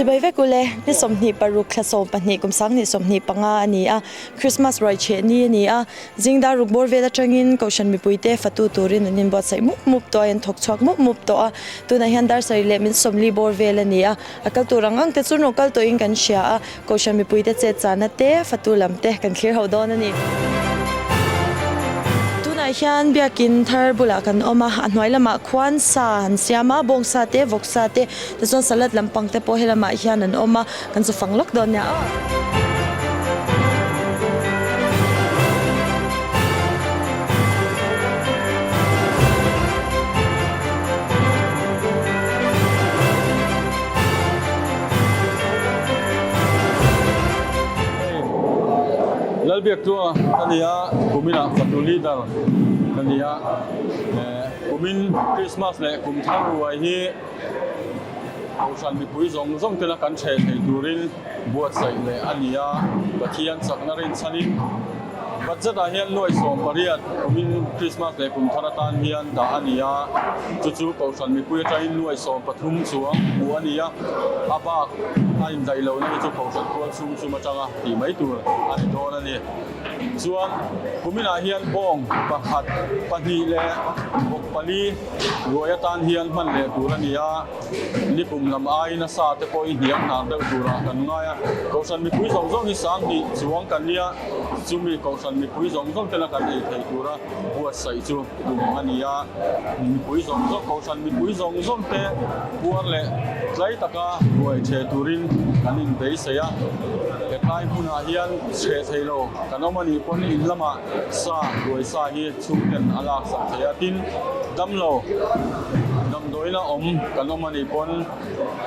Chibai vek ule, ni 26 thla 12 kum 2025 a ni a, Christmas ruaichheh ni a ni a, zingdar ruk bawr vel atangin Kohhran mipuite fatu turin an inbuatsaih mup mup tawh a, an thawk chhuak mup mup tawh a, tunah hian dar sarih leh min 40 bawr vel a ni a, a kal tur ang ang te chu rawn kal tawhin kan hria a, Kohhran mipuite chet chahna te, fatu lam te kan thlir ho dawn a ni. Tunah hian biakin thar bulah kan awm a, a hnuai lamah khuan sa an siam a, bawng sa te, vawk sa te, tichuan salad lampang te pawh helamah hian an awm a, kan chu fang lawk dawn nia aw. Hei Lalbiaktua ka ni a, kuminah fatu leader ka ni a, kumin Christmas leh kum thar ruai hi Kohhran mipui zawng zawng tena kan ṭheh thei turin buatsaih leh a ni a, Pathian chakna rinchhanin Budget ah hian nuai 18 kumin Christmas leh kum thar atan hian dah a ni a, chu chu Kohhran mipui atangin nuai 13 chuang hmuh a ni a, a bak a indaih lohna hi chu Kohhran tual chhung chum atanga tih mai tur a ni dawn a ni. Chuan kuminah hian bawng pakhat, pahnih leh bawk pali ruai atan hian hman leh tur a ni a. Nikum lam aiin a sa te pawh i hniam hnar deuh turah kan ngai a, Kohhran mipui zawng zawng hi 2000 chuang kan nia, chumi Kohhran mipui zawng zawng tena kan ei thei tura buatsaih chu tum a ni a, mipui zawng zawng, Kohhran mipui zawng zawng te puar leh tlai taka ruai chhe turin kan inbeisei a, hetlai hmunah hian chhe thei lo kan awm a nih pawn in lamah sa ruai sa hi chhungten a laksak thei a, tin damlo. Damdawiina awm kan awm a nih pawn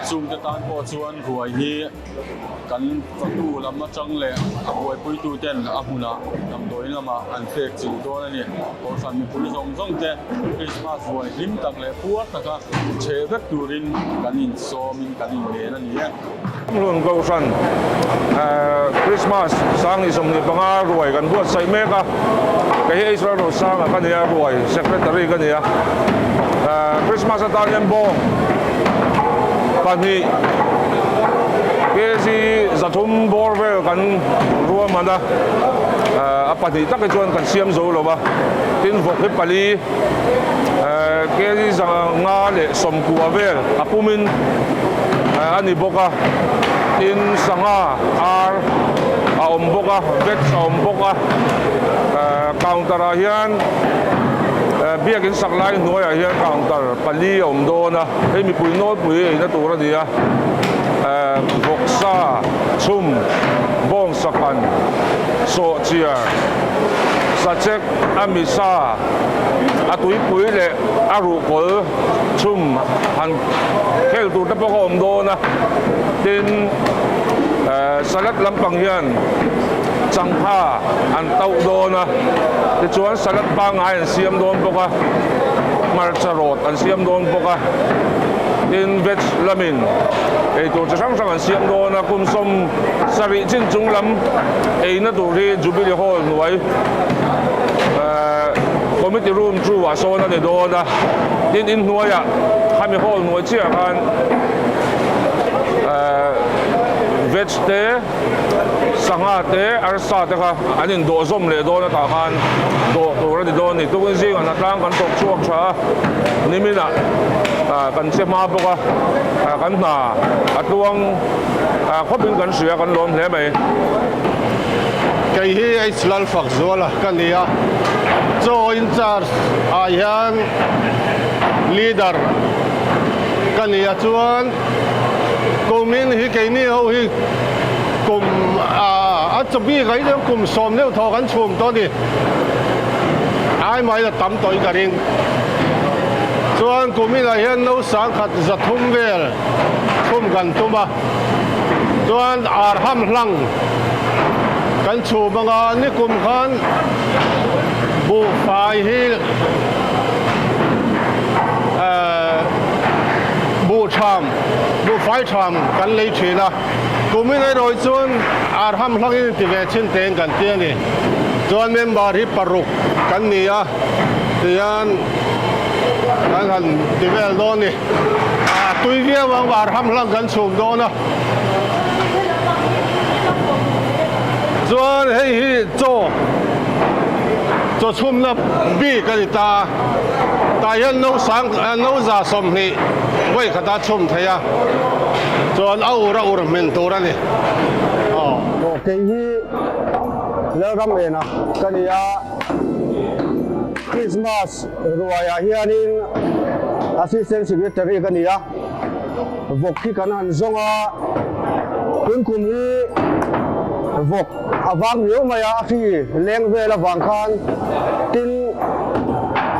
chungte tan pawh chuan ruai hi kan fatu lam atang leh a buaipuitu ten a hmunah damdawiin lamah an pek chilh dawn a ni. Kohhran mipui zawng zawng te Krismas ruai hlim tak leh puar taka chhe vek turin kan insawmin kan inlen a ni e. Hlun Kohhran Krismas 2025 ruai kan buatsaih mek a, kei hi Israel Rosanga ka ni a, ruai Secretary ka ni a. Krismas atan hian bawng pahnih kg 300 bawr vel kan ruahman a, a pahnih tak hi chuan kan siam zo lo va, tin vawk hi pali kg 590 vel a pumin a ni bawk a, tin sangha ar a awm bawk a, veg a awm bawk a, counter ah hian biakin sak lai hnuaiah hian counter pali a awm dawn a, hei mipui nawlpui eina tur a ni a, vawksa, chhum, bawng sakhan, sawhchiar, sachek, a misa, a tuipui leh a ruhkawl chhum han khel tur te pawh a awm dawn a, tin salad lampang hian changha an tauh dawn a, tichuan salad pangngai an siam dawn bawk a, hmarcha rawt an siam dawn bawk a, tin veg lamin eitur chi hrang hrang an siam dawn a, kum 70 chin chung lam eina tur hi Jubilee Hall hnuai Committee room chu ah sawn a ni dawn a, tin inhnuaiah khami hall hnuai chiah khan veg te, sangha te, arsa te kha an indawh zawm leh dawn a tah khan dawh tur a ni dawn a ni. Tukin zingah hnatlang kan tawk chhuak tha a, niminah kan che hma bawk a, kan hna a tluang khawpin kan hria kan lawm hle mai. Kei hi H Lalfakzuala ka ni a, chaw in charge ah hian leader ka ni a, chuan kumin hi keini ho hi kum a chaw bik ah hi chuan kum 10 deuh thaw kan chhum tawh a ni, ai mai la tam tawh in ka ring. Chuan kumin ah hian no 1300 vel chhum kan tum a. Chuan arham hlang kan chhum anga nikum khan buhfai hi buhtham buhfai tham kan lei thin a, kumin erawh hi chuan arham hlangin ti ve chin tein kan ti a ni. Chuan member hi paruk kan ni a tihian kan han ti vel dawn a ni. A tui viau ang arham hlang kan chhum dawn a. Chuan hei hi chaw chaw chhumna bik a ni ta a, tah hian no sang no 120 vawi khata chhum thei a, chuan a ur a ur hmin tur a ni. Aw. Kei hi Lalramena ka ni a, Christmas ruaiah hianin Assistant Secretary ka ni a. Vawk hi kan han zawng a, tunkum hi vawk a vang riau mai a, a hri leng vel avang khan tin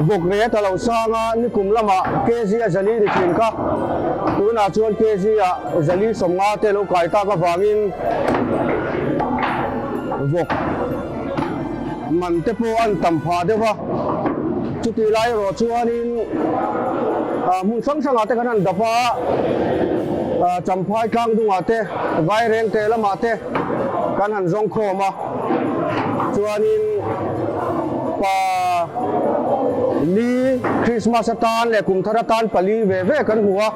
vawk rate a lo sang a, nikum lamah kg a zali ni thin kha tunah chuan kg ah zali 50 te lo kai tak avangin vawk man te pawh an tam phah deuh a, chutih lai erawh chuanin hmun hrang hrangah te kan han dap a, Champhai tlang dungah te, Vaireng te lamah te kan han zawng khawm a, chuanin pa li Christmas atan leh kum thar atan pali ve ve kan hmu a,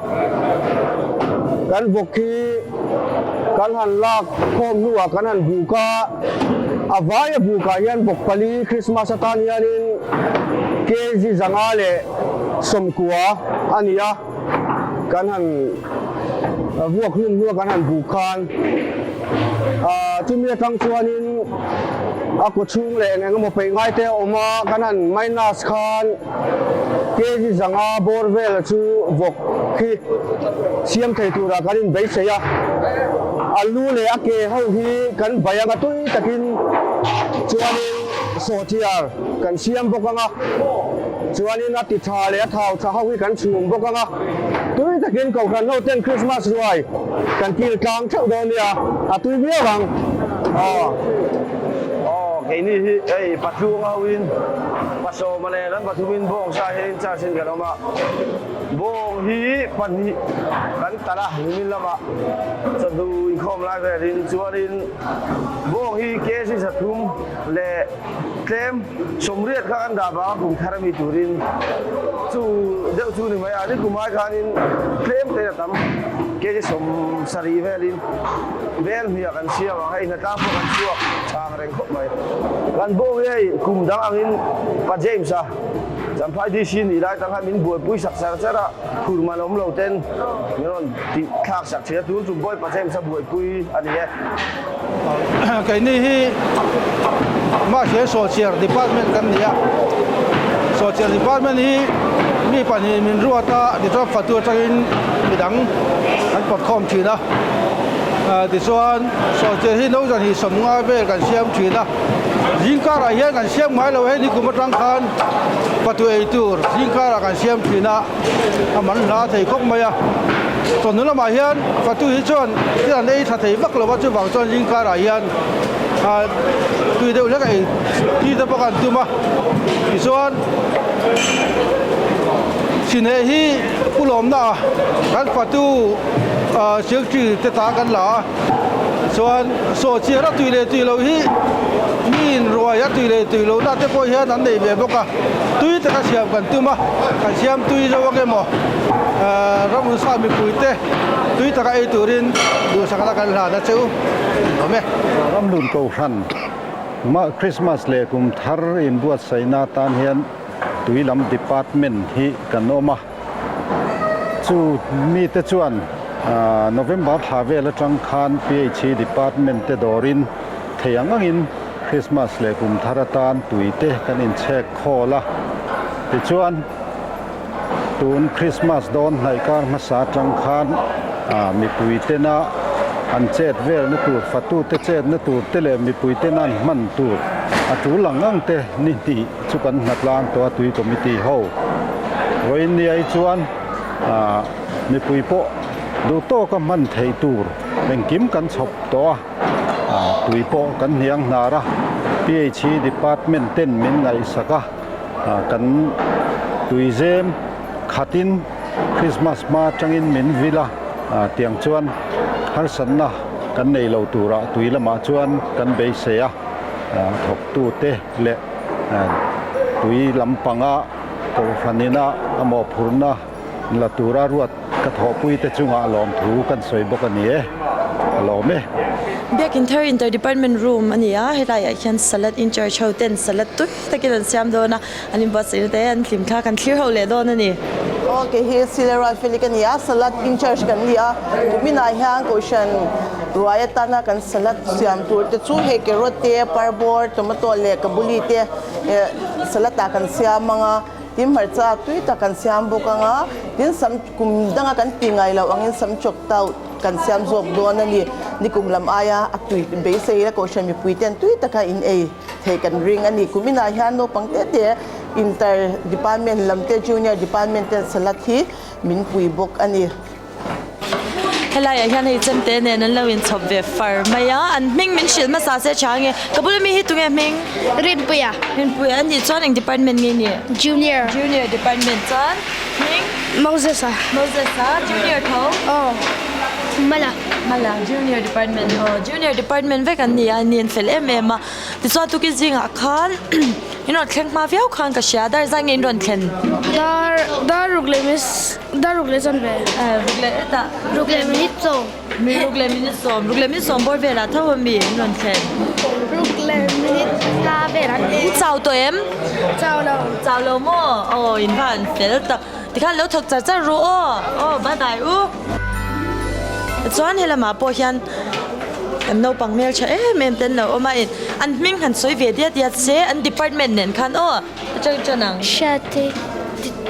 kan vawk hi kan han lak khawm hnuah kan han buk a. A vaia bukah hian bawk pali Christmas atan hianin kg 590 a ni a, kan han vuak hlum hlua kan han buk khan chumi atang chuanin a kaw chhung leh eng eng emaw peih ngai te a awm a, kan han minus khan kg 500 bawr vel chu vawk khi siam thei turah kan inbeisei a. A lu leh a ke ho hi kan bai anga tui takin chuanin sawhchiar kan siam bawk anga, chuanin a ti tha leh a thau tha ho hi kan chhum bawk anga, tui takin Kohhran ho ten Christmas ruai kan kil tlang theuh dawn nia, a tui viau ang. Aw aw keini hi hei pathum ho in pasawma leh lam pathumin bawngsa hian in charge in kan awm a, bawng hi pahnih kan talh a nimin lamah chawhnu inkhawm lai velin chuanin bawng hi kg 300 leh tlem 80 kha kan dah vang a kum thar ami turin chu deuh chu ni mai a ni kum ai khanin tlem te a tam kg 70 velin vel hmiah kan siam ang hei hnatlang pawh kan chhuak chang reng khawp mai kan bawng hi hei kum dang angin pa James a Champhai DC nih lai tang khan min buaipui sak char char a, phur man awm lo ten min rawn tih thlak sak thin a, tun tum pawh hi Pajames a buaipui a ni e. Keini hi Mahse Sawhchiar Department kan ni a, Sawhchiar Department hi mi pahnih min ruat a, tichuan fatu atangin midang kan pawt khawm thin a, tichuan Sawhchiar hi no 250 vel kan siam thin a. Zingkarah hian kan siam ngai lo hei nikum atang khan patu ei tur zingkarah kan siam thin a, a man hla thei khawp mai a. Chawhnu lamah hian patu hi chuan thil an ei tha thei vak lo a, chuvang chuan zingkarah hian tui deuh hlek a ei ti te pawh kan tum a. Tichuan Sineh hi Pu Lawmna kan patu secretary te ta kan la a. Chuan saw chiar a tui leh tui loh hi mi in ruai a tui leh tui loh na te pawh hian an nei ve bawk a, tui taka siam kan tum a, kan siam tui zo ang emaw ramhunsa mipui te tui taka ei turin duhsakna kan hlan a che u awm e. Ramlun Kohhran Christmas leh kum thar inbuatsaihna atan hian tui lam department hi kan awm a. Chu mite chuan November thla vel atang khan PHE Department te dawrin thei ang angin Christmas leh kum thar atan tui te kan inchhek khawl a. Tichuan tun Christmas dawn hnaih kar hmasa atang khan mipui tena an chet velna tur, fatute chetna tur te leh mipui tena an hman tur a tul ang ang te ni hnih chu kan hnatlang tawh a tui committee ho vawiin ni ai chuan ah mipui pawh duh tawka hman theih tur engkim kan chhawp tawh a ah tui pawh kan hniang hnar a PHE department ten min ngaihsak a ah kan tuizem khatin Christmas hma atangin min vil a ah tiang chuan harsatna kan nei lo turah tui lamah chuan kan beisei a ah thawktute leh tui lampanga kohhranina a mawhphurhna la tura ruat ka thawhpuite chungah lawmthu kan sawi bawk a ni e, a lawm e. Biakin thar inter department room a ni a, helaiah hian salad in charge ho ten salad tui takin an siam dawn a, an inbuatsaihna te an hlim thla kan thlir ho leh dawn a ni. Aw kei hi Silerual Felix a ni a, salad in charge kan ni a, kuminah hian Kohhran ruai atana kan salad siam tur te chu hei carrot te, parbawr, tomato leh kabuli te salad ah kan siam ang a, tin hmarcha tui tak kan siam bawk ang a, tin sam kum danga kan ti ngai loh angin sam chawk tauh kan siam zawk dawn a ni. Nikum lam aia a tui beisei la Kohhran mipui ten tui taka in ei thei kan ring a ni. Kum inah hian naupang te te inter department lam te junior department ten salad hi min pui bawk a ni. Helaiah hian hei chemte nen an lo inchhawp ve far mai a, an hming min hrilh hmasa se tha nge? Ka bula mi hi tunge hming? Rinpuia. Rinpuia a nih chuan eng department nge ni? Junior. Junior department chuan hming? Moses-a. Moses-a, junior tho? Aw, Mala. Mala, junior department aw, junior department vek an ni a, an ni an fel em em a. Tichuan tukin zingah khan in rawn thleng hma viau khan ka hria, dar zai nge in rawn thlen? Dar, dar ruk leh mis, dar ruk leh chuan ve. Ruk leh hetah. Ruk leh minute sawm. Mi ruk leh minute sawm, ruk leh minute sawm bawr velah tho a mi in rawn thlen? Ruk leh minute nga velah. In chau tawh em? Chau lo. Chau lo maw? Aw in va han fel tak. Tikhan lo thawk char char ru aw. Aw bye bye u. Chuan helamah pawh hian an naupang hmeltha em em te an lo awm a, an hming han sawi ve diat diat se an department nen khan aw. Atang tan ang. Hriati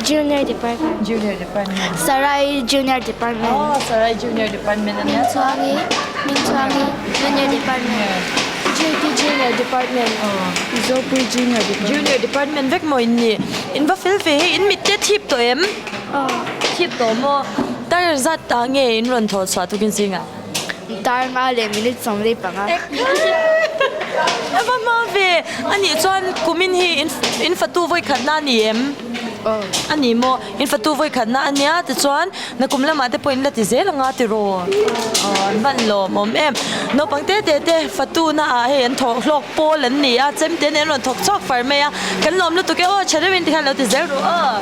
Junior Department. Junior Department. Sarai Junior Department. Aw Sarai Junior Department a nia chuan. Hmingchhuangi Hmingchhuangi Junior Department. JT Junior Department. Zopui Junior Department. Junior Department vek maw in nih. In va fel ve hei in mit te thip tawh em? Aw. Thip tawh maw? Tar zat ah nge in rawn thawh chhuah tukin zingah? Dar nga leh minute 45. A va hma ve. A nih chuan kumin hi in fatu vawi khatna a ni em? A ni maw? In fatu vawi khatna a nia tichuan nakum lamah te pawh in la ti zel anga tiraw? Aw an van lawmawm em. Naupang te te te fatu na ah hei an thawh hlawk pawl an ni a, chemte nen an rawn thawk chhuak far mai a. Kan lawm lutuk e aw, tha deuhin tikhan lo ti zel rawh aw.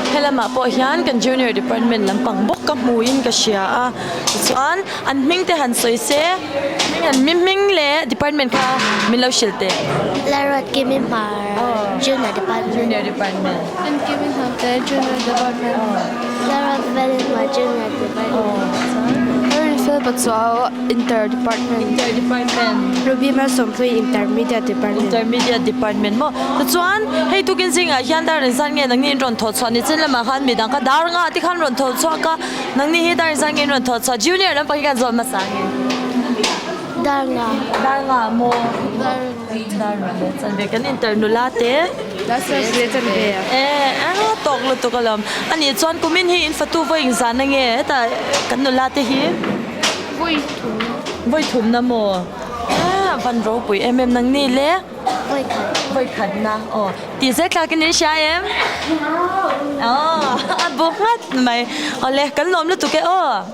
Helamah pawh hian kan junior department lampang bawk ka hmuin ka hria a, tichuan an hming te han sawi se, hming an mi hming leh department kha min lo hrilh teh. Lalruat Kimi Hmar, Junior Department. Junior Department. Rin Kimi Hnamte, Junior Department. Lalruat Felin Hmar, Junior Department. Rin Fel Pachuau, Inter Department. Inter Department. Ruby Malsawmpuii, Intermediate Department. Intermediate Department maw. Tichuan hei tukin zingah hian dar inzan nge nangni in rawn thawh chhuah ni chin lamah khan midang kha dar nga te khan rawn thawh chhuak a, nangni hi dar inzan nge in rawn thawh chhuah junior lampang hi kan zawt hmasa nge? Dar nga. Dar nga maw? Dar nga leh chanve kan inter nula te. Dar sarih leh chanve. E a tawk lutuk alawm. Anih chuan kumin hi in fatu vawi inzan ange hetah kan nula te hi? Vawi thum. Vawi thum na maw? A van ropui em em nang ni le? Vawi khat. Vawi khat na aw. Tih zel thlak in in hria em? Aw a bu nghat mai. Awle kan lawm lutuk e aw.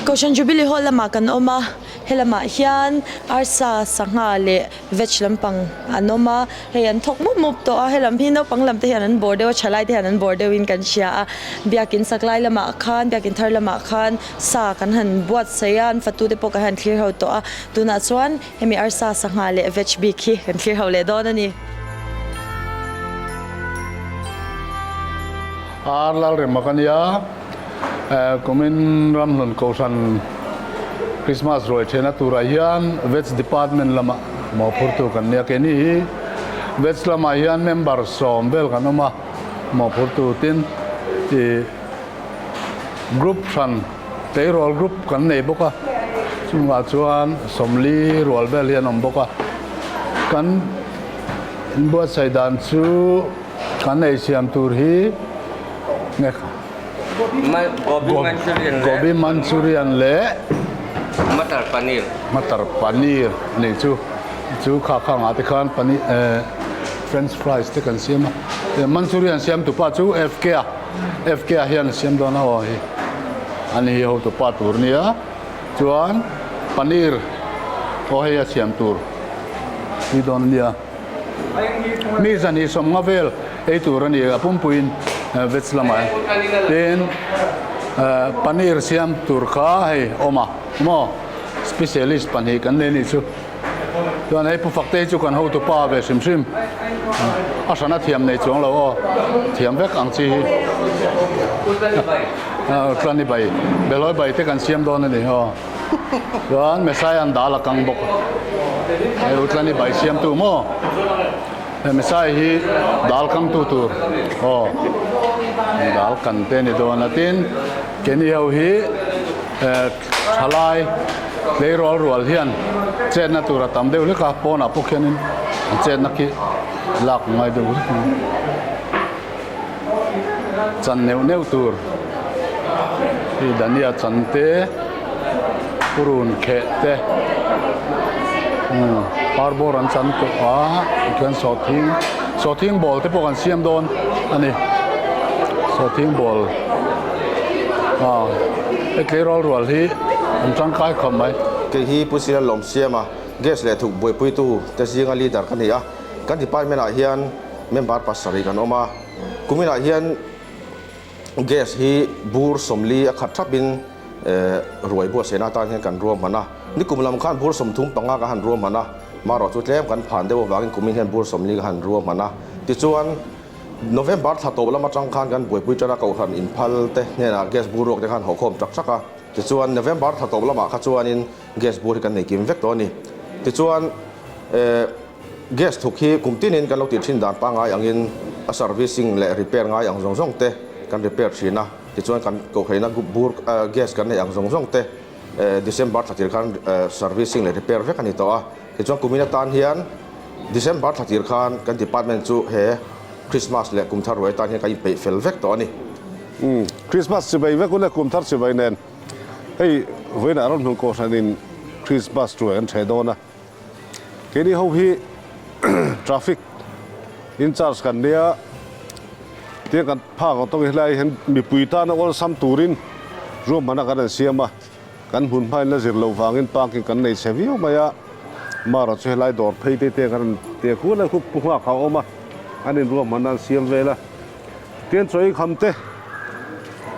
Kohhran Jubilee Hall lamah kan awm a, helamah hian arsa, sangha leh veg lampang an awm a, hei an thawk mup mup tawh a, helam hi naupang lam te hian an bawr deuh a, thalai te hian an bawr deuhin kan hria a, biakin sak lai lamah khan biakin thar lamah khan sa kan han buatsaih a, an fatu te pawh kan han thlir ho tawh a, tunah chuan hemi arsa sangha leh veg bik hi kan thlir ho leh dawn a ni. Ar Lalrema ka nia, kumin Ramhlun Kohhran Christmas ruai thehna turah hian Veg Department lamah mawhphurtu kan nia. Keini hi Veg lamah hian member 10 vel kan awm a, mawhphurtu tin ih Group hran, tleirawl group kan nei bawk a, chungah chuan 40 rual vel hi an awm bawk a. Kan inbuatsaih dan chu kan ei siam tur hi nge kha? Gobi Manchurian leh Matar Paneer. Matar Paneer a nih chu. Chu kha kha ngah te khan paneer French fries te kan siam a. Manchurian siamtupa chu FK a. FK ah hian a siam dawn a aw hi ani hi hotu pa tur nia chuan paneer aw hei a siam tur ni dawn ania mi zan hi sawmnga vel ei tur ani a pumpuiin veg lamah tin paneer siam tur kha hei awm a maw. Specialist pahnih kan nei nih chu. Chuan hei Pu Fakte hi chu kan hotu pa ve hrim hrim. A hran a thiam nei chuang lo aw. Thiam vek ang chi hi. Utlani bai, Behlawi bai te kan siam dawn a ni aw. Chuan Messiah an dal a kang bawk. Hei Utlani bai siamtu maw? Hei Messiah hi dal kangtu tur aw. Dal kan te ni dawn a tin Kenny ho hi Thalai tleirawl rual hian chetna tur a tam deuh hlek a, pawnah pawh khianin an chetna khi lak ngai deuh hlek a ni. Chan neuh neuh tur hi Dania chan te, purun kheh te, parbawr an chan tawh a, tikhian sawhthing, sawhthing ball te pawh kan siam dawn a ni, sawhthing ball. Aw, he tleirawl rual hi an tangkai khawp mai. Kei hi Pu Sira Lawmsiama, Gas leh thuk buaipuitu te zinga leader ka ni a. Kan department ah hian member pasarih kan awm a. Kuminah hian gas hi bur 40 a khat thapin ruai buatsaihna atan hian kan ruahman a. Nikum lam khan bur 35 ka han ruahman a, marawh chu tlem kan phan deuh avangin kumin hian bur 40 ka han ruahman a. Tichuan. November thla tawp lam atang khan kan buaipui tana kohhran inphal te hnenah gas bur ruak te khan hawhkhawm tak tak a. Tichuan November thla tawp lamah kha chuanin gas bur hi kan nei kim vek tawh a ni. Tichuan gas thuk hi kum tinin kan lo tih thin dan pangngai angin a servicing leh repair ngai ang zawng zawng te kan repair thin a. Tichuan kan kohhreina bur gas kan neih ang zawng zawng te December thla tir khan servicing leh repair vek a ni tawh a. Tichuan kumin atan hian December thla tir khan kan department chu he Christmas leh kum thar ruai atan hian kan inpeih fel vek tawh a ni. Umm, Christmas chibai vek ule kum thar chibai nen hei vawiinah rawn hmun kohhranin Christmas ruai an ṭheh dawn a. Keini ho hi traffic in charge kan nia, tiang kan phak ang tawk hi helai hian mipui tana awlsam turin ruahmanna kan rawn siam a. Kan hmun hmain la zir loh vangin parking kan nei chhe viau mai a, Mara chu helai dawr phei te te kan rawn ti kual a, khup pu nghak a awm a, an inruahman an siam vel a. Tian chaw ei kham te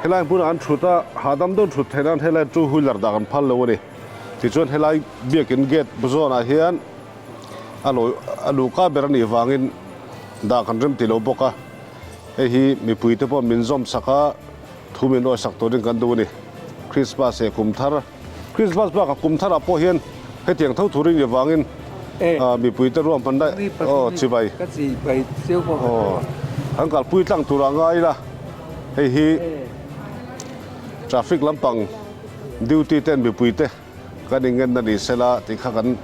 helai hmunah an thut a, hahdam deuh thut theih nan helai two wheeler dah kan phal lo a ni. Tichuan helai biakin gate zawnah hian a lawi a luhka ber a nih vangin dah kan rem ti lo bawk a, hei hi mipui te pawh min zawm sak a. Thu min rawi sak turin kan duh a ni. Christmas leh kum thar, Christmas bakah kum tharah pawh hian hetiang tho turin i vangin mipuite ruahman daih aw chibai aw kan kalpui tlang turah ngai ila hei hi traffic lampang duty ten mipuite kan ingenna ni sela tih kha kan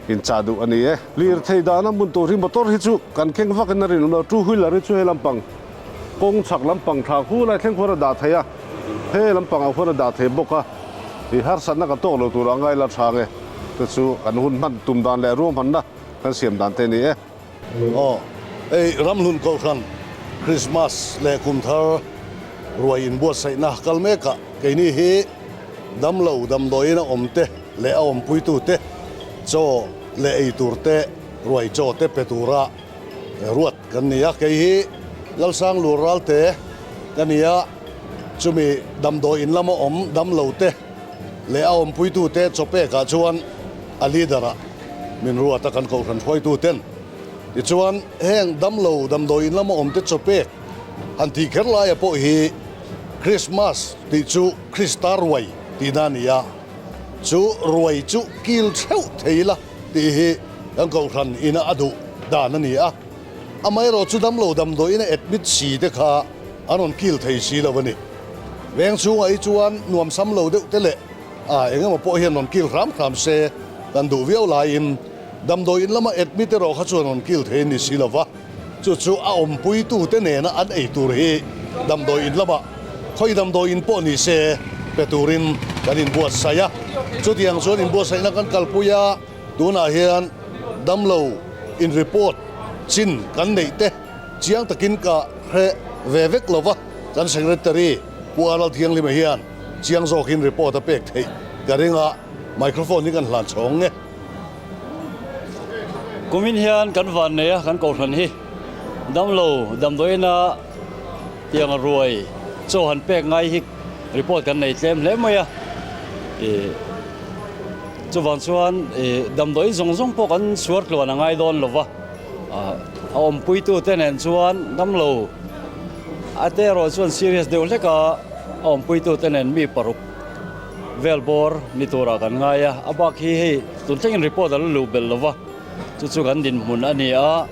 inchah duh a ni e. Lirthei dahna hmun tur hi motor hi chu kan keng vakin a rinawm lo, two wheeler hi chu he lampang kawng chhak lampang thla khu lai thleng khuan a dah thei a, he lampang ah khuan a dah thei bawk a, ih harsatna kan tawk lo tur a ngai la tha nge te chu kan hun hman tum dan leh ruahmanna kan siam dan te a ni e. Aw, hei Ramhlun Kohhran Krismas leh Kumthar ruai inbuatsaihna kal mekah keini hi damlo damdawiin a awm te leh a awmpuitute chaw leh ei tur te ruai chaw te pe tura ruat kan ni a. Kei hi Lalsang Lur Ralte ka ni a, chumi damdawiin lama awm damlo te leh a awmpuitute chaw pekah chuan a leader-ah min ruat a kan kohhran hruaituten. Tichuan heng damlo damdawiin lama awmte chaw pek han tih kher laia pawh hi Krismas tih chu Krista ruai tihna a ni a, chu ruai chu kil theuh thei ila tih hi kan kohhran ina a duh dan a ni a. Amaherawh chu damlo damdawiin a admit si te kha an rawn kil thei si lo a ni. Veng chhungah hi chuan nuamsam lo deuh te leh a eng emaw pawh hian rawn kil hram hram se kan duh viau laiin damdawiin lama admit erawh kha chuan rawn kil thei a ni si lo va. Chu chu a awmpuitute nena an ei tur hi damdawi in lamah khawi damdawi in pawh ni se pe turin kan inbuatsaih a. Chutiang chuan inbuatsaihna kan kalpui a, tunah hian damlo in report chin kan neih te chiang takin ka hre ve vek lo va, kan Secretary Pu Aral Thianghlima hian chiang zawkin report a pek theih ka ring a, microphone hi kan hlan chhawng nge. Kumin hian kan van nei a, kan kohhran hi damlo damdawiina tiang ruai chaw han pek ngai hi report kan nei tlem hle mai a. Chuvang chuan damdawi zawng zawng pawh kan suar tluan a ngai dawn lo va, a awmpuitute nen chuan damlo a te erawh chuan serious deuh hlek a, a awmpuitute nen mi paruk vel bawr ni turah kan ngai a, a bak hi hei tun thlengin report a la luh belh lo va, chu chu kan dinhmun a ni a,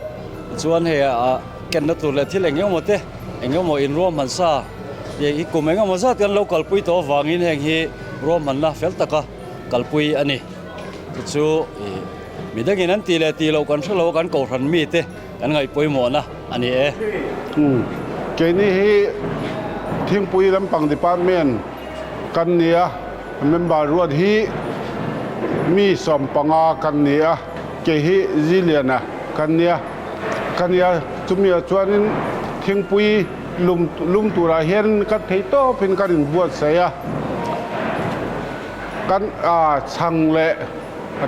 tichuan hei a kenna tur leh thil eng emaw te eng emaw inruahman sa hi kum eng emaw zat kan lo kalpui tawh avangin heng hi ruahmanna fel taka kalpui a ni. Chu chu mi dangin an tih leh tih loh kan hre lo a, kan kohhran mite kan ngaih pawimawhna a ni e. Keini hi Thingpui lampang department kan ni a, member ruat hi mi 15 kan ni a, kei hi Ziliana kan nia ka nia chumi ah chuanin Thingpui lum lum turah hian kan thei tawpin kan inbuatsaih a. Kan chhang leh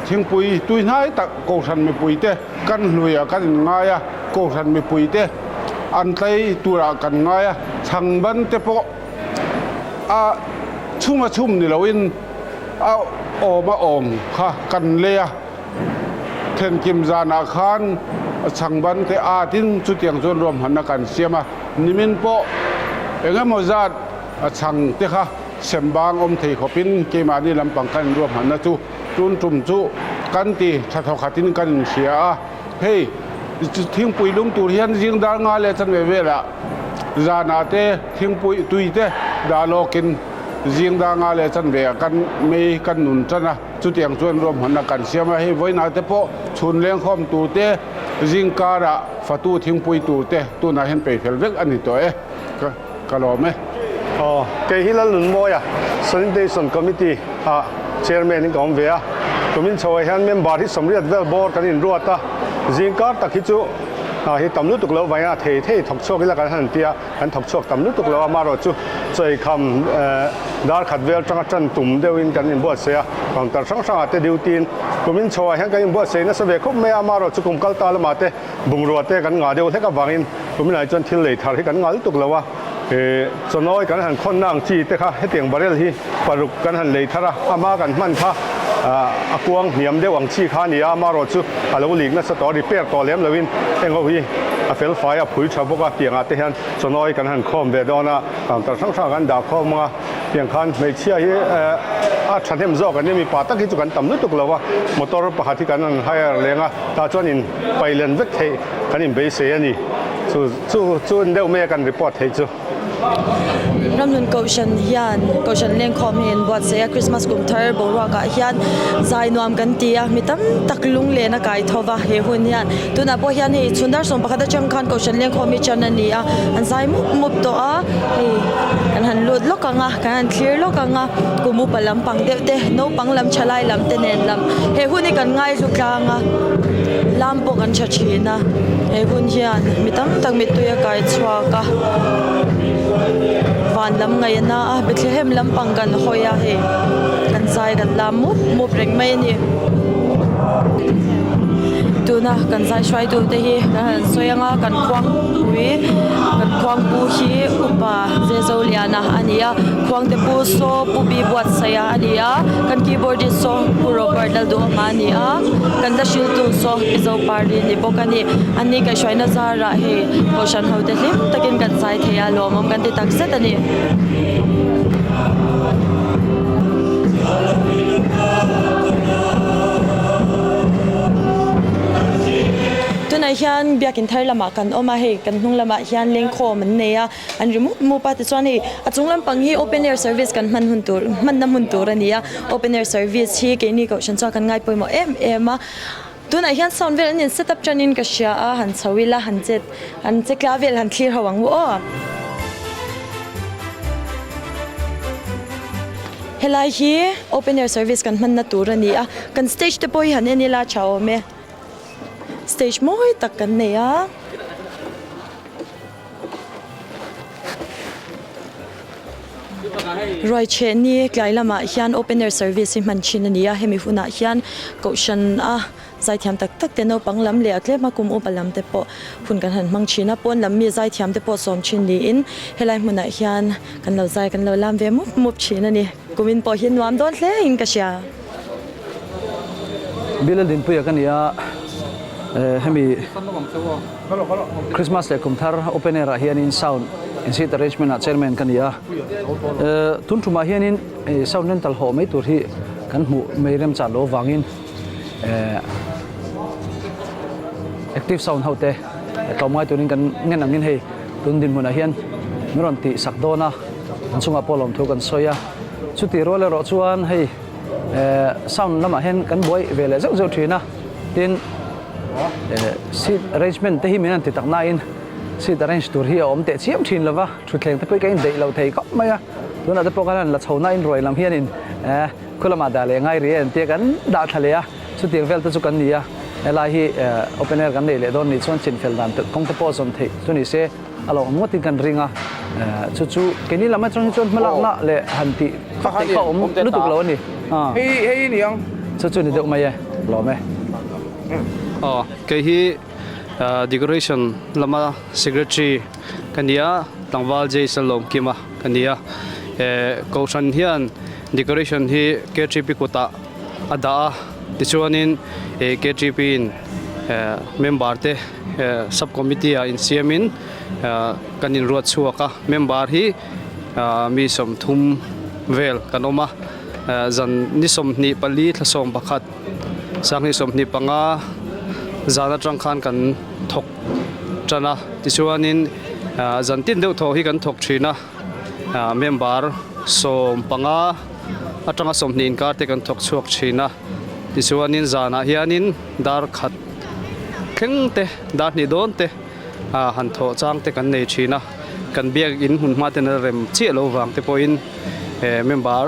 thingpui tui hnai tak Kohhran mipuite kan hluiah kan inngai a, Kohhran mipuite an tlei turah kan ngai a, chhang ban te pawh a chhum a chhum ni loin a awm a awm kha kan lei a, thenkim zanah khan chhang ban te atin chutiang chuan ruahmanna kan siam a, nimin pawh engemaw zat chhang te kha Sembang awm thei khawpin keimahni lampang kan inruahmanna chu tun tum chu kan ti tha thaw khatin kan inhria a. Hei thingpui lum tur hian zing dar nga leh chanve velah zanah te thingpui tui te dah lawkin zing dar nga leh chanve ah kan mei kan nun tan a, chutiang chuan ruahmanna kan siam a. Hei vawiinah te pawh chhun lengkhawm tur te zing karah fatu thingpui tur te tunah hian peihfel vek a ni tawh e. Ka lawm e. Aw, kei hi Lalnunmawia, Sanitation Committee ah Chairman in ka awm ve a. Tumin chhoah hian member hi 80 vel bawr kan inruat a, zingkar tak hi chu hna hi tam lutuk lo vain a thei thei thawk chhuak ila kan han ti a, kan thawk chhuak tam lutuk lo a, amaherawhchu chawikham dar khat vel tanga tan tum deuhin kan inbuatsaih a, counter hrang hrangah te duty in tumin chhoah hian kan inbuatsaih nasa ve khawp mai a, amaherawhchu kum kal ta lamah te Bungrua te kan ngah deuh hlek avangin tuminah chuan thil lei thar hi kan ngah lutuk lo a, chawnawi kan han khawnna ang chi te kha hetiang barrel hi paruk kan han lei thar a, ama kan hman kha a kuang hniam deuh ang chi kha a ni a, amaherawh chu a lo lik nasa tawh a, repair tawh lem loin heng ho hi a fel fai a, phui tha bawk a, tiangah te hian chawnawi kan han khawm ve dawn a, counter hrang hrangah kan dah khawm ang a. Tiang khan hmeichhia hi a thahnem zawk an ni, mipa tak hi chu kan tam lutuk lo a, motor pakhat hi kan han hire leng a, tah chuan in pailen vek theih kan inbeisei a ni, chu chu chu deuh mai a kan report theih chu. Ramhlun Kohhran hian Kohhran lengkhawm hi an buatsaih a, Christmas kum thar boruakah hian zai nuam kan ti a, mi tam tak lunglen a kai tho va he hun hian. Tunah pawh hian hei chhun dar 11 atang khan Kohhran lengkhawm hi tan a ni a, an zai mup mup tawh a, hei kan han lut lawk ang a, kan han thlir lawk ang a, kum upa lampang deuh te, naupang lam thalai lam te nen lam he hun hi kan ngaihlu tlang a, lam pawh kan tha thin a, he hun hian mi tam tak mittui a kai chhuak a, van lam ngaih a na a, Bethlehem lampang kan hawi a hei kan zai kan lam mup mup reng mai a ni. Tuna kan zai hruaitu te hi kan han sawi ang a kan khuangpui kan khuangpu hi upa Zezoliana a ni a khuangte pu saw pu bi buatsaih a a ni a kan keyboardist saw pu Robert Lalduhawma a ni a kan la hriltu saw pi Zopari a ni bawk a ni ani kaihhruaina zarah hei kohhran ho te hlim takin kan zai thei a lawmawm kan ti takzet a ni. Tunah hian biakin thar lamah kan awm a, hei kan hnung lamah hian lengkhawm an nei a, an ri mup mup a, tichuan hei a chung lampang hi open air service kan hman hun tur hmanna hmun tur a ni a, open air service hi keini kohhran chuan kan ngai pawimawh em em a, tunah hian sound vel an in set up tanin ka hria a, han chho ila han chet han che tla vel han thlir ho ang u aw. Helai hi open air service kan hmanna tur a ni a, kan stage te pawh hi han en ila tha awm e. Stage mawi tak kan nei a. Ruaichhehni tlai lamah hian open air service hi hman thin a ni a, hemi hunah hian kohhran a Zaithiam tak tak te naupang lam leh a tlem a kum upa lam te pawh hun kan han hmang thin a, pawn lam mi zaithiam te pawh sawm thin niin helai hmunah hian kan lo zai kan lo lam ve mup mup thin a ni. Kumin pawh hi nuam dawn hle in ka hria. Bill Dinpuia ka ni a, hemi Christmas leh kum thar open air ah hianin sound in seat arrangement ah chairman ka ni a, tun tumah hianin sound rental hawh mai tur hi kan hmuh mai remchan loh avangin active sound ho te tlawmngai turin kan ngen angin hei tun dinhmunah hian min rawn tih sak dawn a, an chungah pawh lawmthu kan sawi a, chutih rual erawh chuan hei. Sound lamah hian kan buai ve leh zeuh zeuh thin a, tin seat arrangement te hi min han ti tak nain seat arrange tur hi a awm teh chiam thin lova, thutthleng te pawh hi ka indaih lo thei khawp mai a, tunah te pawh khan han la chho nain ruai lam hianin khu lamah dah leh ngai rih e an tia kan dah thla leh a, chutiang vel te chu kan ni a, helai hi open air kan neih leh dawn nih chuan chinfel dan kawng te pawh a zawn theih chu ni se. A lo awm ngawtin kan ring a, chu chu keini lam atang hi chuan hmalakna leh han tih fak theih kha a awm lutuk lo a ni. Hei hei ni ang. Chu chu ni deuh mai e, lawm e. Aw, kei hi decoration lama secretary ka ni a, tlangval Jason Lawmkima ka ni a. Kohhran hian decoration hi KTP kutah a dah a, tichuanin KTP in member te Sub Committee ah insiamin kan inruat chhuak a, member hi mi 30 vel kan awm a, zan ni 24 thla 11 sanghnih 25 zan atang khan kan thawk tan a, tichuanin zan tin deuh thaw hi kan thawk thin a, member 15 atanga 20 inkar te kan thawk chhuak thin a, tichuanin zanah hianin dar khat thleng te dar hnih dawn te ah han thawh chang te kan nei thin a, kan biak in hmun hma ten a rem chiah lo vang te pawhin eh member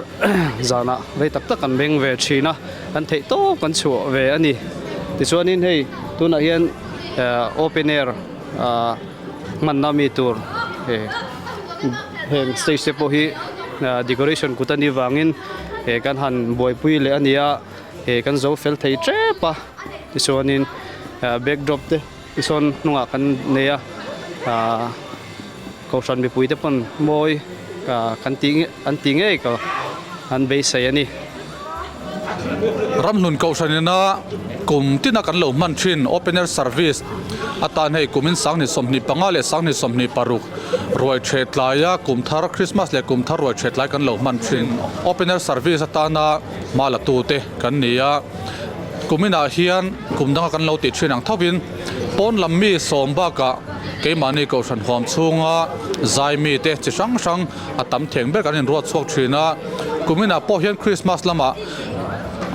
zanah rei tak tak kan beng ve thin a, kan theih tawp kan chhuah ve a ni. Tichuanin hei tunah hian eh open air ah hmanna mi tur eh heng stage te pawh hi decoration kut a nih vangin eh kan han buaipui leh a ni a. He kan zo fel thei tep a, tichuanin backdrop te tisawn hnungah kan nei a, ahh kohhran mipui te pawn mawi kan tih an tih ngei ka an beisei a ni. Ramhlun kohhran ina kum tina kan lo hman thin open air service atan hei kumin 2025 leh 2026 ruai thet tlaia kum thar Christmas leh kum thar ruai thet tlai kan lo hman thin open air service atana Hma la tute kan ni a, kuminah hian kum danga kan lo tih thin ang thovin pawn lam mi sawm bakah keimahni kohhran huam chhunga zai mite chi hrang hrang a tam theng ber kan inruat chhuak thin a, kuminah pawh hian Christmas lamah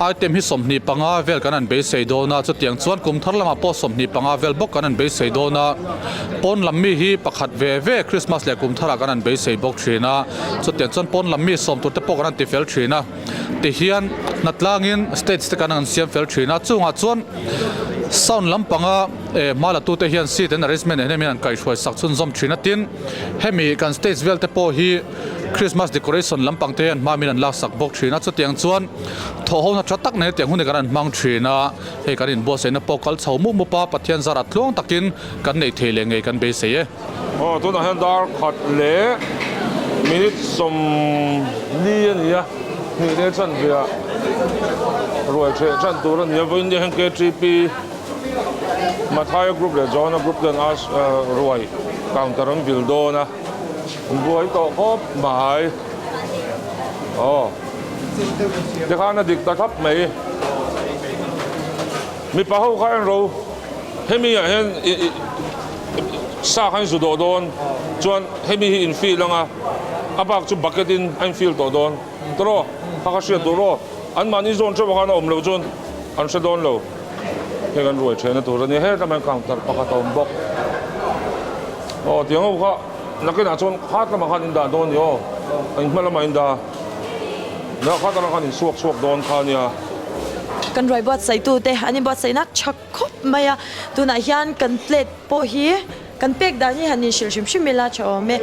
item hi 25 vel kan han beisei dawn a, chutiang chuan kum thar lamah pawh 25 vel bawk kan han beisei dawn a, pawn lam mi hi pakhat ve ve Christmas leh kum tharah kan han beisei bawk thin a, chutiang chuan pawn lam mi sawm tur te pawh kan han ti fel thin a. Tihian hnatlangin stage te kan an siam fel thin a, chungah chuan sound lampanga eh hma la tute hian seat an arrangement en em hian an kaihhruai sak chhunzawm thin a, tin hemi kan stage vel te pawh hi Christmas decoration lampang te hian hma min an lak sak bawk thin a, chutiang chuan thawhhona tha tak nen hetiang hun hi kan an hmang thin a, hei kan inbuatsaihna pawh kal chho mup mup a, Pathian zarah tluang takin kan neih thei leh ngei kan beisei e. Aw tunah hian dar khat leh minute 40 a ni a, hnih leh chanveah ruai ṭheh ṭan tur a ni a, vawiin hian KTP Mathaia group leh Johana group ten a ruai counter an vil dawn a, an buai tawh khawp mai. Aw tikhan a dik ta thlap mai. Mipa ho kha en ro hemi ah hian sa kha in zu dawh dawn chuan hemi hi in fill anga a bak chu bucket in a in fill tawh dawn tawh aw kha kha hriat tur aw an mahni zawn theuh khan a awm loh chuan an hre dawn lo heng an ruai thehna tur a nia hetlai ah hian counter pakhat a awm bawk aw tiang ho kha nakinah chuan khat lamah khan in dah dawn ni aw in hma lamah in dah. Dah khat atang khan in suak chhuak dawn kha a nia. Kan ruai buatsaitute an inbuatsaihna tha khawp mai a, tunah hian kan plate pawh hi kan pek dan hi han inhrilh hrim hrim ila tha awm e.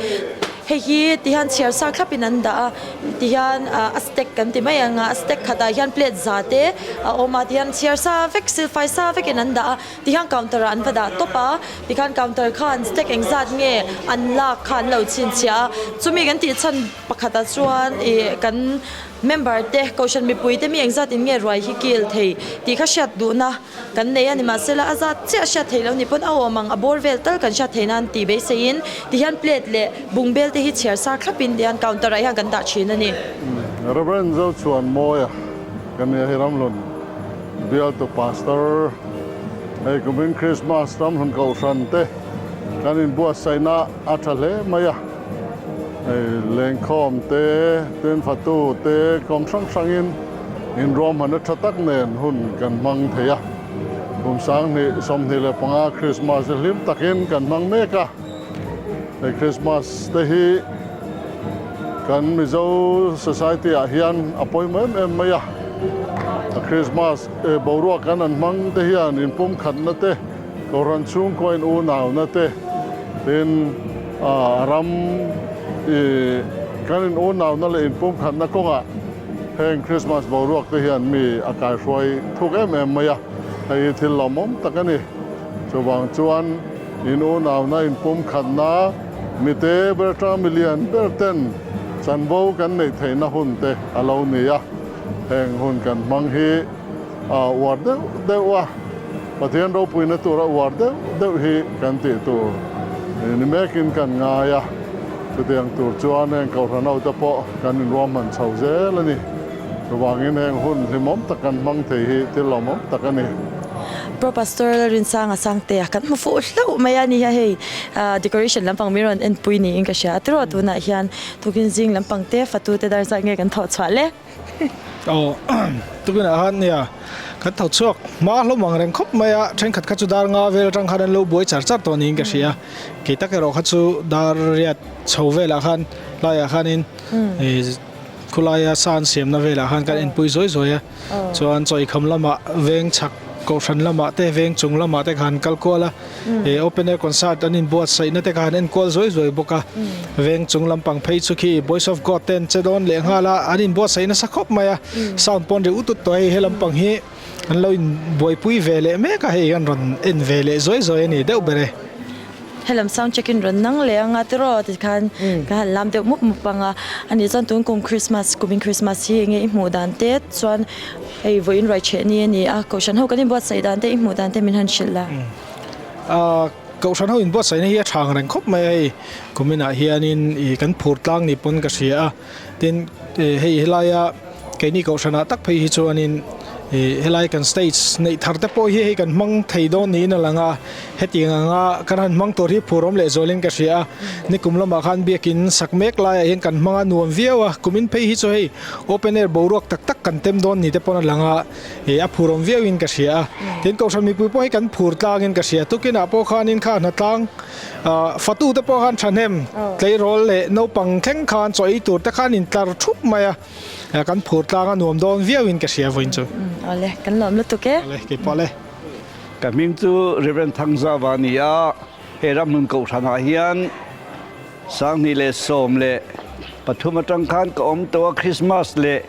Hei hi tihian chhiar sa thlapin an dah a, tihian a stack kan ti mai ang a, a stack khatah hian plate za te a awm a, tihian chhiar sa vek silfai sa vekin an dah a, tihian counter ah an va dah tawp a, tikhan counter khan stack engzat nge an lak kha an lo chhinchhiah a, chumi kan tih chhan pakhatah chuan ih kan member te kohhran mipui te mi engzat in nge ruai hi kil thei tih kha hriat duhna. Kan nei a ni mahsela a zat chiah hriat theih loh ni pawn a awm ang a bawr vel tal kan hriat theih nan tih beiseiin tihian plate leh bungbel te hi chhiar sar thlapin tihian counter ah hian kan dah thin a ni. Reverend Zochhuanmawia ka nia hi Ramhlun bialtu Pastor hei kumin Christmas Ramhlun Kohhran te kan inbuatsaihna a tha hle mai a, hei lengkhawm te, tinfatu te kawng hrang hrangin Inruahmanna tha tak nen hun kan hmang thei a, kum 2025 Krismas hi hlim takin kan hmang mek a. Hei Krismas te hi kan Mizo society ah hian a pawimawh em em mai a, a Krismas boruak kan han hmang te hian inpumkhatna te, Kohhran chhungkua in unauna te, tin a ram kan in unauna leh inpumkhatna kawngah Heng Christmas boruak te hian mi a kaihruai thuk em em mai a, hei hi thil lawmawm tak a ni. Chuvang chuan in unauna inpumkhatna mite ber atanga milian ber ten chanvo kan neih theihna hun te a lo ni a, heng hun kan hmang hi a uar deuh deuh a, Pathian ropuina tura uar deuh deuh hi kan tih tur ni mekin kan ngai a, chutiang tur chuan heng Kohhran hote pawh kan inruahman chho zel a ni. Chuvangin heng hun hlimawm tak kan hmang thei hi thil lawmawm tak a ni. Pro Pastor Lalrinsanga Sangtea kan hmu fuh hlauh mai a ni a, hei decoration lampang min rawn enpui niin ka hria a, tiraw tunah hian tukin zing lampang te fatute dar zat nge kan thawh chhuah le? Aw tukinah khan nia kan tho chhuak hma hlawm ang reng khawp mai a thenkhat kha chu dar nga vel atang khan an lo buai char char tawh niin ka hria kei tak erawh kha chu dar riat chho velah khan laiah khanin ih khulaia sa an siamna velah khan kan enpui zawi zawi a chuan chaw eikham lamah veng chhak kohhran lamah te veng chung lamah te khan kal kual a. He open air concert an inbuatsaih na te kha an enkual zuai zuai bawk a veng chung lampang phei chu khi boys of god te an che dawn leh nghal a an inbuatsaih nasa khawp mai a sound pawh an ri ut ut tawh a hei he lampang hi an lo inbuaipui ve leh mek a hei an rawn en ve leh zuai zuai a ni deuh ber e. Helam sound check in rawn nang leh anga tiraw tikhan ka han lam deuh mup mup anga ani chuan tun kum Christmas kumin Christmas hi enge i hmuh dan te chuan Hei vawiin ruai chheh ni a ni a, Kohhran ho kan inbuatsaih dan te, i hmuh dan te min han hrilh la. Kohhran ho inbuatsaihna hi a tha ang reng khawp mai a hei, kuminah hianin ih kan phur tlang ni pawn ka hria a, tin hei helaia keini Kohhranah tak phei hi chuanin ih helai kan stage neih thar te pawh hi hei kan hmang thei dawn niin a lang a, hetiang anga kan han hmang tur hi phur awm leh zualin ka hria a, nikum lamah khan biakin sak mek laiah hian kan hmang a nuam viau a, kumin phei hi chu hei Open air boruak tak tak kan tem dawn ni te pawn a lang a, ih a phur awm viau in ka hria a. Tin Kohhran mipui pawh hi kan phur tlang in ka hria. Tukinah pawh khanin kha hnatlang ah fatu te pawh khan thahnem tleirawl leh naupang thleng khan chaw ei tur te khan in tlar thup mai a, kan phur tlang a nuam dawn viau in ka hria vawiin chu. Awle, kan lawm lutuk e. Awle, keipawh le. Ka hming chu Rev. Thangzava a ni a, he ramhmun Kohhranah hian 2013 atang khan ka awm tawh a, Christmas leh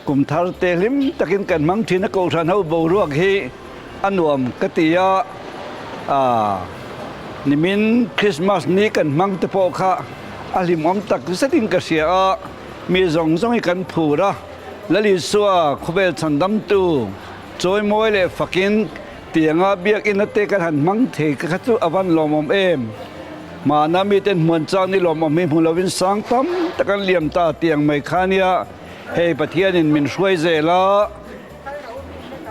kum thar te hlim takin kan hmang thin a, Kohhran ho boruak hi a nuam ka ti a, aaa nimin Christmas ni kan hmang te pawh kha a hlimawm tak zetin ka hria a, mi zawng zawng hi kan phur a, Lal Isua khawvel chhandamtu chawimawi leh fakin tianga biakina te kan han hmang thei kha chu a van lawmawm em. Hmana miten hmuan chang ni lawmawm hi hmu lovin sang tam tak an liam ta tiang mai kha nia, hei Pathianin min hruai zel a,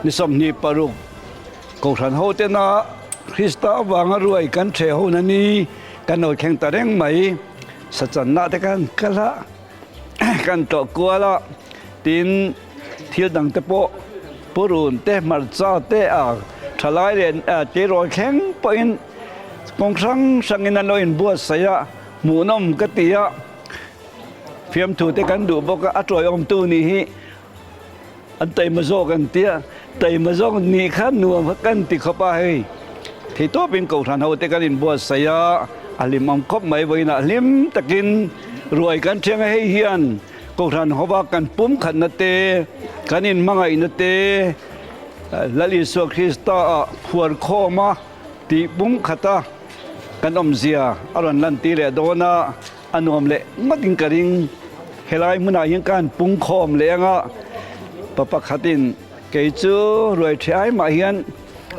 ni 26 Kohhran ho tena Krista avanga ruai kan ṭhe ho na ni kan lo thleng ta reng mai, sachanna te khan kal a, kan tlawh kual a, tin thil dang te pawh purun te hmarcha te a thalai leh tleirawl thleng pawhin Kawng hrang hrangin an lo inbuatsaih a, hmuhnawm ka ti a, fiamthu te kan duh bawk a, a tawiawmtu nih hi an taima zawk an ti a, taima zawk nih kha nuam kha kan ti khawp a hei, theitawpin Kohhran ho te kan inbuatsaih a, a hlimawm khawp mai vawiinah hlim takin. Ruai kan thiang a, hei hian Kohhran hova kan pumkhatna te, kan inhmangaihna te, Lal Isua Krista ah phuar khawm a tih pumkhata kan awmzia a rawn lantir leh dawn a, a nuam leh ngawtin ka ring. Helai hmunah hian ka han pungkhawm leh ang a, pa pakhatin kei chu ruai ṭhi ai mah hian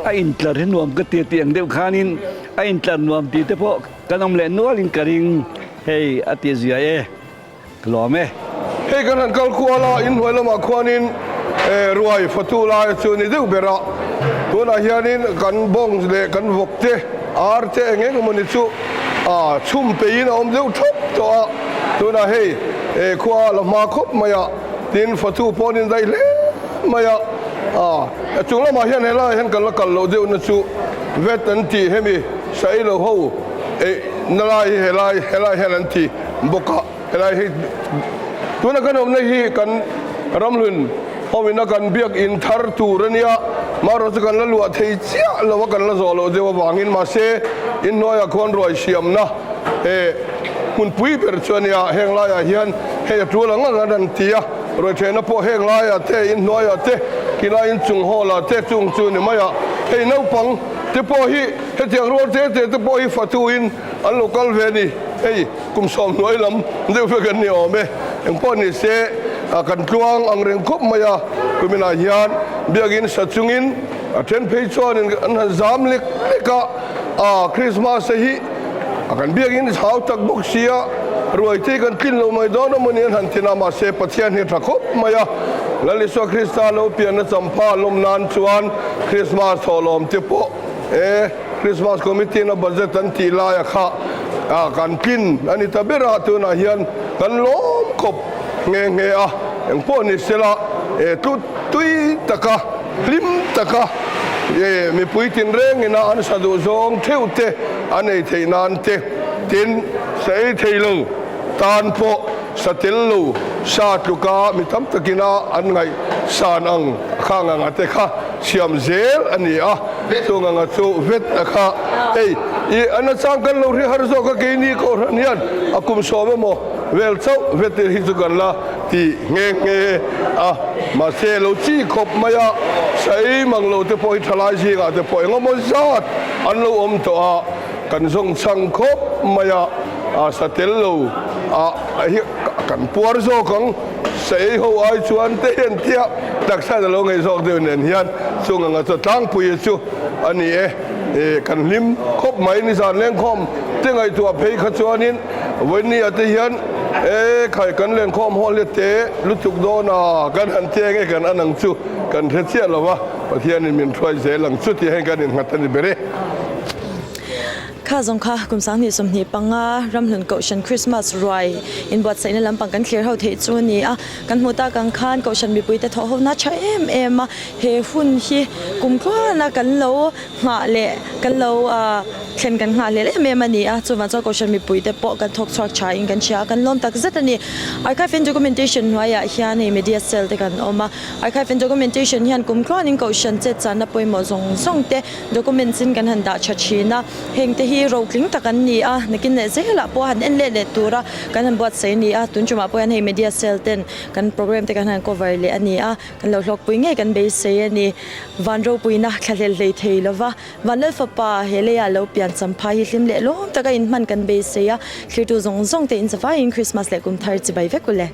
a intlar hi nuam ka ti tih ang deuh khanin a intlar nuam tih te pawh kan awm leh nualin ka ring hei a ti zia e. Ka lawm e. Hei kan han kal kual a, inhnuai lamah khuanin ruai fatu lai chu ni deuh ber a, tunah hianin kan bawng leh kan vawk te, ar te eng eng emawni chu chhum peihin a awm deuh thap tawh a, tunah hei khua la hma khawp mai a, tin fatu pawh an indaih hle mai a, chung lamah hian helaiah hian kan la kal loh deuhna chu vet an tih hemi sailo ho na lai hi helai helai hian an ti. Bawk a, helai hi tuna kan awmna hi kan ramhlun awmina kan biak in thar tur a nia, marawh chu kan la luah thei chiah lo a, kan la zawh loh deuh avangin mahse inhnuaiah khuan ruai siamna eh hmunpui ber chu a nia, heng laiah hian hei a tul ang ang an rawn ti a, ruai thehna pawh heng laiah te inhnuaiah te khilai inchung hall ah te chung chu ni mai a, hei naupang te pawh hi hetiang rual te te te pawh hi fatu in An lo kal ve a ni. Hei kum sawmhnuai lam deuh vek an ni awm e. Engpawh ni se kan tluang ang reng khawp mai a. Kuminah hian biakin sa chungin a then phei chuanin an han zam lek lek a. A Christmas te hi a kan biakin chau tak bawk si a, ruai te hi kan tlin lo mai dawn emaw ni an han tin a, mahse Pathian hi a tha khawp mai a. Lal Isua Krista lo pianna champha lawm nan chuan Christmas thawhlawm te pawh e. Christmas Committee in a budget an tih laia kha kan tlin a ni ta ber a, tunah hian kan lawm khawp nghe nghe a, engpawh ni sela tlut tui taka hlim taka mipui tinreng ina an sa duh zawng theuh te a nei theih nan te tin sa ei thei lo tan pawh sa tel lo sa tluka mi tam takina an ngaih san ang khang anga te kha siam zel a ni a. Chung anga chu vet a kha hei i a nachang kan lo hre har zawk a keini kohhran hian a kum sawm emaw vel chauh vet hi chu kan la ti nghe nghe a mahse lo chi khawp mai a saei mang lo te pawh hi thalai zingah te pawh engemaw zat an lo awm tawh a kan zawng chhang khawp mai a a sa tel lo a hi kan puar zawk ang. Saei ho ai chuan te hian tia taksa na lo ngei zawk deuh nen hian chung anga chaw tlangpui chu a ni e. Ih kan hlim khawp mai nizan lengkhawm te ngaihtuah phei kha chuanin vawinia te hian e khai kan lengkhawm haw hle te lutuk dawn a kan han che nge kan an ang chu kan hre chiah lo va Pathianin min hruai zel ang chu tih heng kan innghat a ni ber e. Kha zawng kha kum 2025 Ramhlun Kohhran Christmas ruai inbuatsaihna lampang kan thlir ho theih chu a ni a, kan hmuh tak ang khan Kohhran mipuite thawh ho na tha em em a, he hun hi kum tluana kan lo nghah leh kan lo thlen kan nghah hlel em em a ni a, chuvang chuan Kohhran mipuite pawh kan thawk chhuak tha in kan hria a, kan lawm tak zet a ni. Archive and Documentation hnuaiah hian hei Media Cell te kan awm a, Archive and Documentation hian kum tluanin Kohhran chetchahna pawimawh zawng zawng te Documents in kan han dah tha thin a, heng te hi rotling tak an ni a, nakin leh zelah pawh han en let leh tura kan han buatsaih a ni a, tun tumah pawh hian hei media cell ten kan program te kan han cover leh a ni a, kan lo hlawkpui ngei kan beisei a ni. Van ropuina thlahlel hlei thei lova, Van Lalfapa he leiah lo pian champhai hi hlim leh lawm taka inhman kan beisei a, thlirtu zawng zawng te in zavaiin Christmas leh kum thar chibai vek u le.